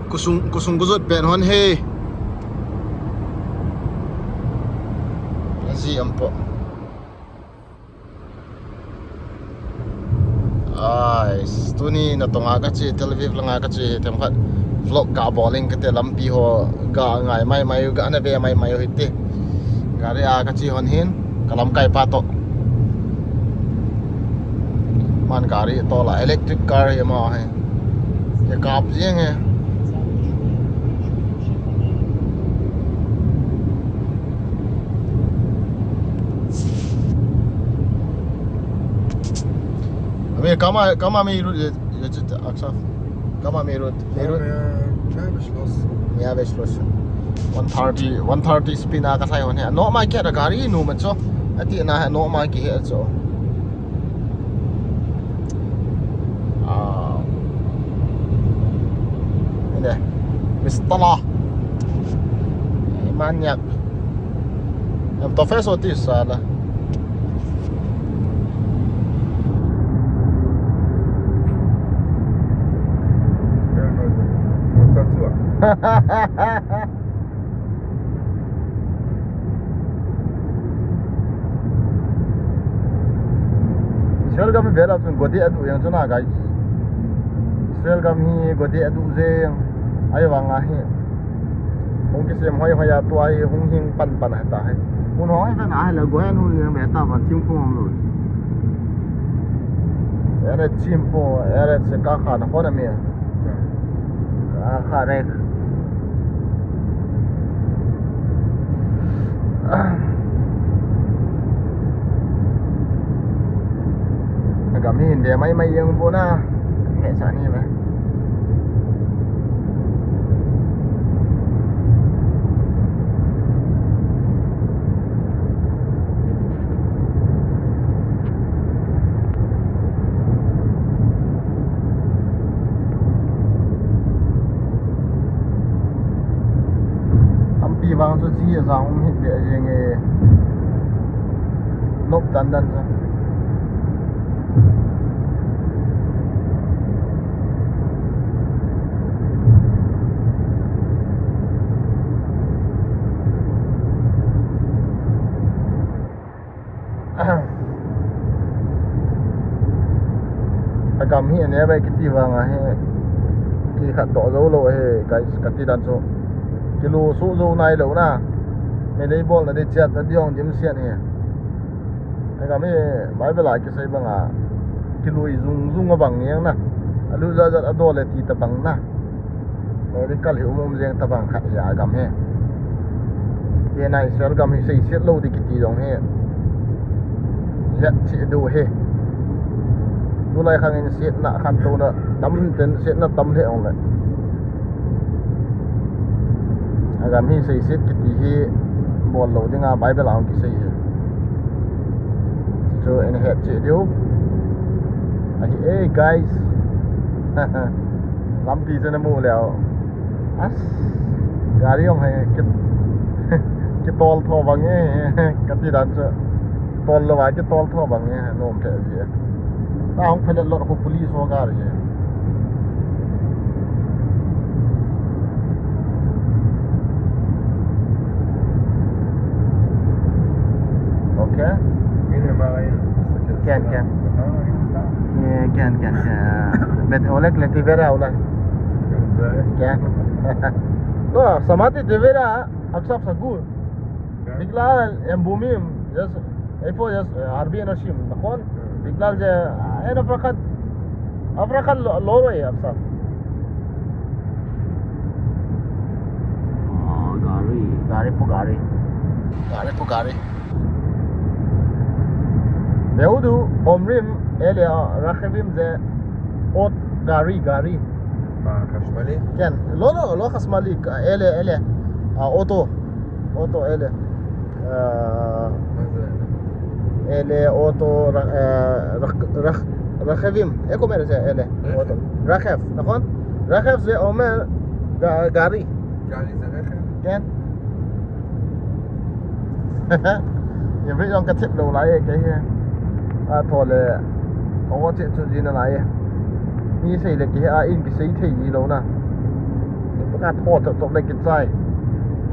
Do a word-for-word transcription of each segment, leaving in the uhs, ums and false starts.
Kusung, kusung kujot pen hon he. Aji ampo. Ai, tuni natonga kache, Tel Aviv langa kache, themkhat vlog kabol inge kati, lampi ho kangai maimai u, kana ve maimai u hite. Gari a kache hon hin, kalamkai pa toh. Man gari toh la, electric car hi ama hi. Kikap jeng e. Ami, kama, kama mi rut ye, ye chit aksa. Kama mi rut, mi rut. Mia, mia veshlos. Mia veshlos. One thirty, one thirty speed na kasai hon he. No ma kya da gari nu ma cho. Ati na he no ma ki he cho. Ah. Ine. Mistala. Manyak. Em to feso ti sala. Israel gam hi vela chun gode adu yang chuna, guys. Israel gam hi gode adu jeng. Ai vang ahi. Hung kisem hoi hoi a tua hi hung hing pan pan a ta hi. Hun hoi ven a hi la goen hun yang ve ta van thim khum lo. Ere chim po, ere se ka kha na ko na mi. Ka kha re. Agam hi hinde mai mai yang bo na. Me sa ni ba. Lampi vang chu chi a jang um hit be jeng e. Nop dan dan chu. Agam hi ane bai kiti vang ahi. Ki khat to zo lo he, guys, kati dan chu. Kilu su zo nai lo na. Me lei bol na de chat na diong dim sian he. Agam hi Bible a kisei bang a. Kilui zung zung a bang yang na. Alu za za a do le ti ta bang na. Medical hi um um jeng tabang khat hi a gam hi. Tena Israel gam hi seiset lou di kiti jong hi. Hiat chi du hi. Tulai khang in sietna khan tona tam ten sietna tam hi ong le. A gam hi seiset kiti hi bol lou dinga Bible a ong kisei hi. Chu in het chi diu. Ahi, eh, guys. Lampi chu na mu leo. As, gari jong hi ki, kitol tho bang e, kati dan chu. Tol lou a kitol tho bang e, nom the ji. Sa hung phelet lot khu police ho gari e. Okay. Ken, ken. Ken, ken, ken. Met olek le tivera ula. Ken. Lo, samati tivera, aksaf sagur. Bigla em bumim, yes, efo, yes, harbi ena shim, nakon? Bigla je, ena frakat, afrakat lo, lo, aksaf. Ah, gari, gari po gari. Gari po gari. Behudu, Omrim, ele, ah, Rakevim je, ot, gari, gari. Ah, חשמלי? Ken, lo, lo, lo חשמלי, ele, ele. Ah, auto. Auto, ele. Ah, מה זה? Ele, auto, ra-, ah, ra-, ra-, Rakevim. איך אומר את זה, ele? רכב. Auto. Rakev, נכון? Rakev זה אומר ג-, גרי. גרי זה רכב? כן. Ye ve jong ka thip lou lai e, kei hi. A tho le, ka wo che chu ji nalai e. Mi sei le kei hi a in kisei thei ji lou na. Paka tho chop chop le kichai.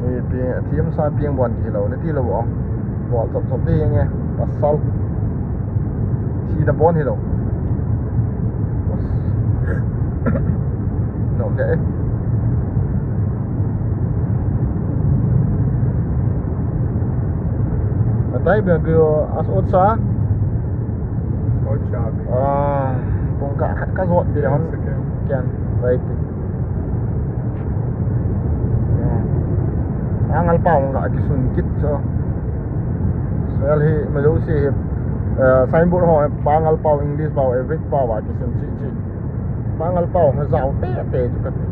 Ipi, thiam sa piang bon kilo, nati lou bo. Bol chop chop ding e, pasal. Sina bon hilou. Nom de. Matai bia kio as ot sa. Ot sa bi. Ah, pung ka khat ka jot be hon. Second. Kian, right. Pangal pau nga kisun kit so. Israel hi malu si hi, eh, signboard ho, Pangal pau, English pau, Arabic pau a kisun chi chi. Pangal pau nga jao te te chu kati.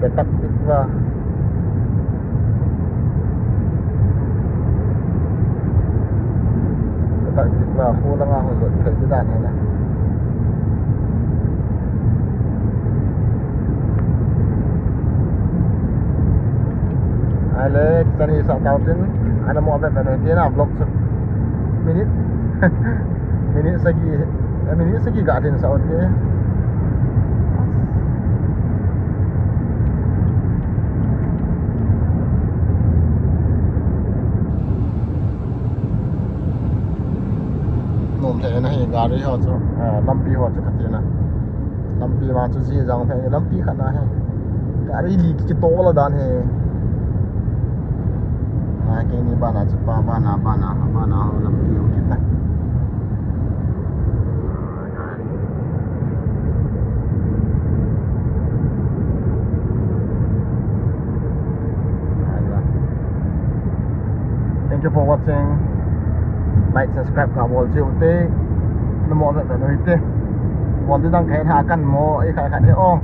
Petak tik va. Petak tik va, khu langa ho jot thei ti dan hi na. Ahile, chan hi sa tau tin, ana mo vet vet tina vlog chu. Minute. Minute sagi, eh, minute sagi ga tin sa ot te. Nom thei na hi gari ho chu, eh, lampi ho chu kati na. Lampi ma chu ji jang thei, lampi khat na hi. Gari li ki tol a dan hi. Na keini bana chu pa bana, bana, bana ho lampi um kit na. Thank you for watching. Like, subscribe ka bol cheu te. Na mo vet vet u hite. Bol ti dang khen ha kan mo, i khat khat he ong.